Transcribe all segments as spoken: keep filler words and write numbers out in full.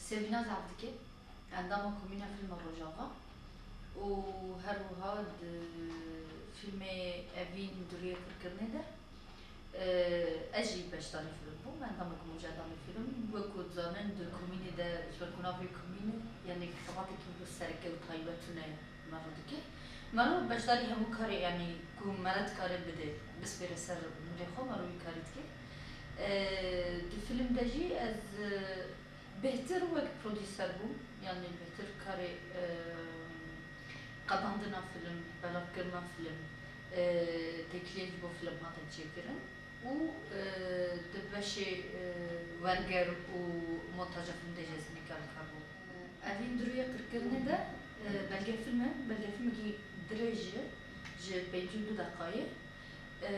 Sevîna Zevdikê, endama Komîna Fîlma Rojava û her wiha di fîlmê Evîn Duriyê Qirkirinê de, e, ez jî beşdarî fîlm bûm, endamekî bûm ji endamê fîlm. Wek ku dizanin, di komînê de, ji ber ku navê komînê, yanî xebatekî wilo sereke û taybet tune mero dike. Mero beşdarî hemû karê, yanî ku mere dikare bide, bispêre ser hûnê xwe, mero wî karî dike. E, di fîlm de jî ez, e, bêhtir wek prodîser bûm, yanî bêhtir karê, e, qedandina fîlm, belavkirina fîlm, e, têkiliyên ji bo fîlm hatin çêkirin û, e, di beşê, e, werger û montaja fîlm de jî ez hinekî alîkar bûm. Evîn Duriyê Qirkirinê de, e, belgefîlm e, belgefîlmekî dirêj e, ji pêncî û du deqayê. E,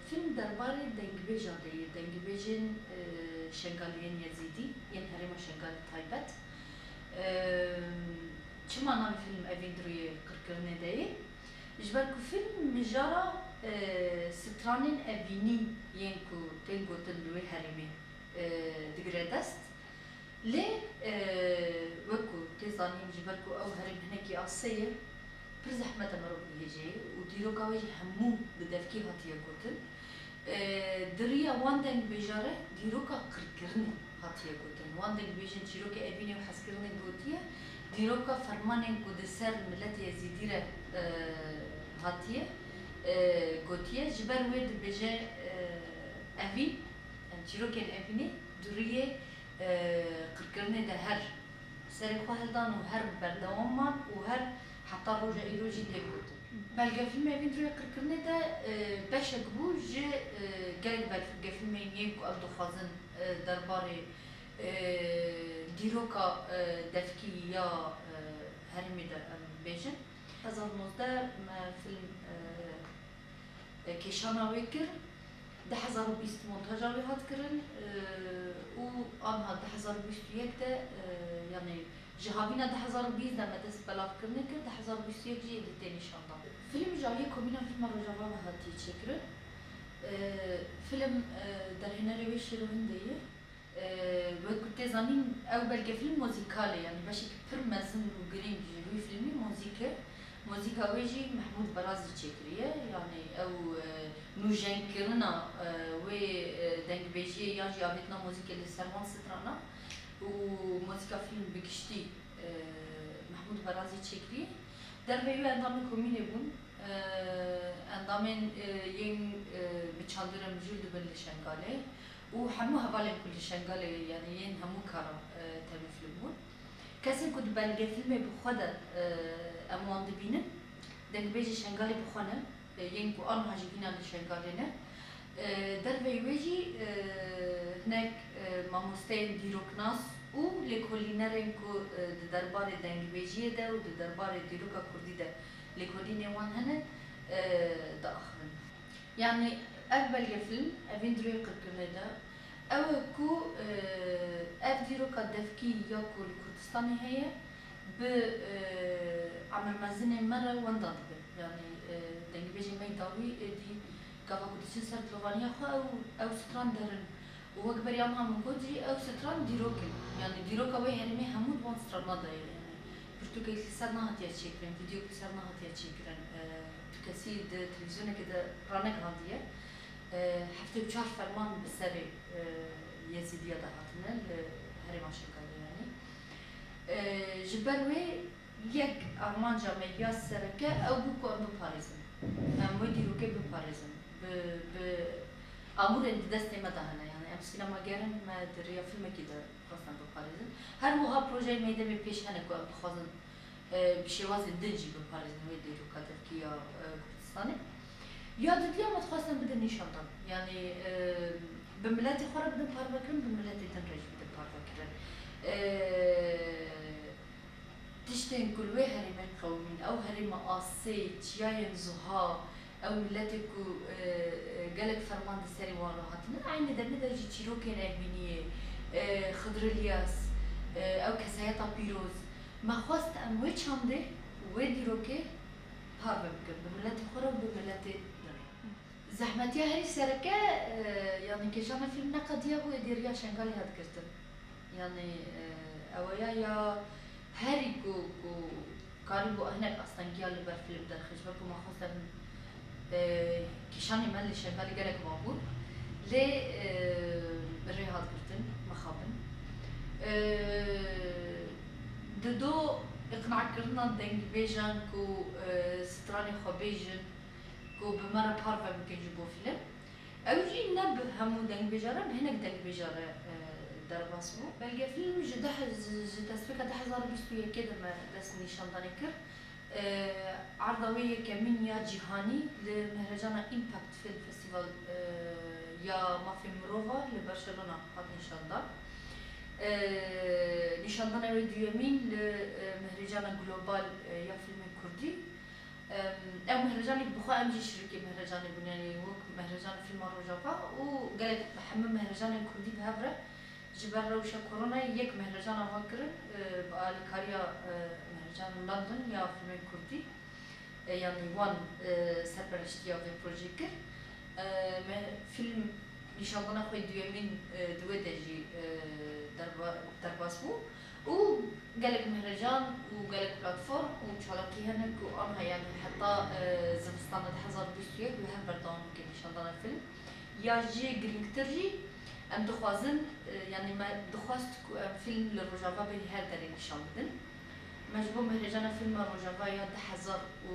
fîlm derbarê dengbêjan de ye, dengbêjên, e, Şengalê yên Yezîdî, yên herêma Şengalê taybet. E, çima navê fîlm Evîn Duriyê Qirkirinê de ye? Ji ber ku fîlm mijara, e, stranên evînî yên ku tên gotin li wê herêmê, e, digire dest. Lê, e, wek ku tê zanîn, ji ber ku ew herêm hinekî asê ye, pir zehmet e merov bigihêje û dîroka wê jî hemû bi devkî hatiye gotin. E, di riya wan dengbêja re dîroka qirkirinê hatiye gotin. Wan dengbêjên çîrokê evînê û hezkirinê gotiye, dîroka fermanên ku di ser miletê Yezîdî re, e, hatiye, e, gotiye. Ji ber wê dibêje, e, evîn, em çîrokên evînê duriyê, e, qirkirinê de her serê xwe hildan û her berdewam man û her heta roja îro jî tê gotin. Belgefîlmê Evîn Duriyê Qirkirinê de, e, beşek bû ji, e, gelek belgefîlmên yên ku ew dixwazin, e, derbarê, e, dîroka, e, devkî ya, e, herêmê de em bêjin. Hezar nozdeh me fîlm, e, e, kêşana wê kir. Du hezar û bîst montaja wê hat kirin, e, û anha du hezar û bîst û yek de, e, yanî ji havîna du hezar û bîst de me dest belavkirinê kir, du hezar û bîst û yek jî êdî tê nîşandan. Fîlm ji aliyê Komîna Fîlma Rojava ve hatiye çêkirin. E, fîlm, e, derhênerê wê Şêro Hindê ye. Wek ku tê zanîn, ew belgefîlm muzîkal e, yanî beşekî pir mezin û girîng ji wî fîlmî muzîk e. Muzîka wê jî Mehmûd Berazî çêkiriye, yanî ew, e, nûjenkirina, e, wê, e, dengbêjiyê yan jî avêtina muzîkê li ser wan strana û muzîka fîlm bi giştî, e, Mehmûd Berazî çêkiriye. Derveyî wê endamên komînê bûn, e, endamên, e, yên, e, bi çandîra mijûl dibin li Şengalê. Û hemû hevalên ku li Şengalê, yanî yên hemû kara, e, tevî fîlm bûn. Kesên ku di belgefîlmê bi xwe de, e, em wan dibînin, dengbêjê Şengalê bi xwe ne, e, yên ku anha jî hîna li Şengalê ne. E, derveyî wê jî, e, hinek, e, mamosteyên dîroknas û lêkolînerên ku, e, di derbarê dengbêjiyê de û di derbarê dîroka kurdî de lêkolînên wan hene, e, diaxivin. Yanî ev belgefîlm, Evîn Duriyê Qirkirinê de, ew e ku, e, ev dîroka devkî ya ku li Kurdistanê heye, bi, e, emirmezinên me re wenda dibe. Yanî, e, dengbêjên me yê dawî êdî gava ku diçin ser dilovaniya xwe ew, ew stran derin. Û wek beriya min got jî, ew stran dîrok in. Yanî dîroka wê herêmê hemû di wan strana de ye. Yanî pirtûkek li ser nehatiye çêkirin, vîdeoyek li ser nehatiye çêkirin. E, tu kesî di televîzyonekê de ranegihandiye. E, heftê û çar ferman bi serê, e, Yezîdiya de hatine li herêma Şengalê yanî. E, ji ber wê yek armanca me ya sereke ew bû ku em biparêzin. Em wê dîrokê biparêzin. Bi, bi amûrên di destê me de hene. Yanî em sînemager in, me di riya fîlmekî de xwestin biparêzin. Her wiha projeyên me yê demê pêş hene ku em dixwazin, e, bi şêwazên din jî biparêzin wê dîroka devkî ya, e, Kurdistanê. Ya diduya me dixwestin bidin nîşandan. Yanî, e, bi miletê xwe re bidin parvekirin, bi miletê din re jî bidin parvekirin. E, tiştên ku li wê herêmê qewimîn, ew herêma asê, çiyayên zuha, ew miletê ku, e, e, gelek ferman di serê wan re hatine, eynî demê de jî çîrokên Ermîniyê, e, Xidir Îlyas, e, ew kesayeta pîroz, me xwest em wê çandê, wê dîrokê parve bikin, bi miletê xwe re û bi miletê din re. Zehmetiya herî sereke, e, yanî kêşana fîlm neqediya bû, êdî riya Şengalê hat girtin. Yanî, e, ew ya, ya herî ku, ku karîbû hinek astengiya li ber fîlm derxist, belku me xwest em, e, kêşanê me li Şengalê gelek mabûn, lê, e, bi rê hat girtin, mixabin. E, dido îqnakirina dengbêjan ku, e, stranê xwe bêjin, ku bi me re parve bikin ji bo fîlm. Ew jî ne bi hemû dengbêja re, bi hinek dengbêja re, e, derbas bû. Belgefîlm ji deh, ji, ji destpêka du hezar û bîst û yekê de me dest nîşandanê kir. E, erda wê yekemîn ya cîhanî li mehrejana Impact Film Festival, e, ya mafê mirova li Barcelona hat nîşandan. E, nîşandana wê duyemîn li, e, mehrejana global, e, ya fîlmên kurdî. Em, ew mehrecanê bi xwe em jî şirîkê mehrecanê bûn, yanî wek mehrecanê fîlma Rojava û gelek hemû mehrecanên kurdî bi hev re ji ber rewşa koronayê yek mehrecan ava kirin, e, bi alîkariya, e, mehrecan London ya fîlmên kurdî, e, yanî wan, e, serpereştiya vê projê kir. E, me fîlm nîşandana xwe duyemîn, e, di wê de jî, e, derba-, derbas bû. Û gelek mehrecan û gelek platform û çalakî hene ku anha, yanî heta, e, zivistana du hezar û bîst û yek wê hev berdewam bike nîşandana fîlm. Ya jî girîngtir jî em dixwazin, e, yanî me dixwest ku em fîlm li Rojava berî her derê nîşan bidin. Me ji bo mehrejana fîlma Rojava ya du hezar û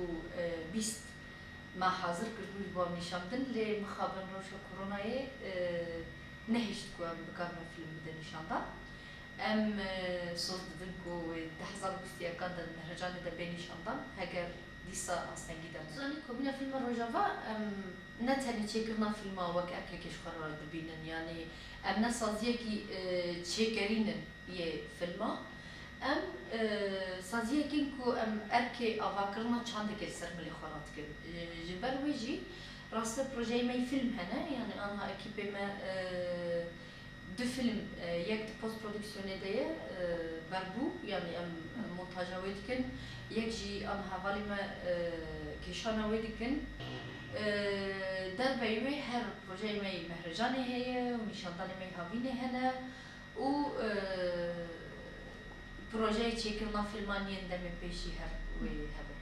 bîst me hazir kir bû ji bo em nîşan bidin, lê mixabin rewşa koronayê, e, nehişt ku em bikarime fîlm bidin nîşandan. Em, e, soz didin ku wê du hezar û bîst û yekan de di mehrecanê de bê nîşandan, heger dîsa astengî de. Zanî ku bîna fîlma Rojava, em ne tenê çêkirina fîlma wek erkekê ji xwe re dibînin, yanî em ne saziyekî, e, çêkerîn in yê fîlma. Em, e, saziyek in ku em erkê avakirina çandekê li ser milê xwe radikin. E, ji ber wê jî rastî projeyê me yî fîlm hene, yanî anha ekîpê me, e, du fîlm, e, yek di post-prodüksiyonê de ye, e, berbû, yanî em montaja wê dikin, yek jî anha hevalê me, e, kêşana wê dikin. E, derbeyî wê her projeyê me yî mehrecanê heye û nîşandanê me yî havînê hene. Û, e, projeyê çêkirina fîlman yên demê pêşî her wê hebe.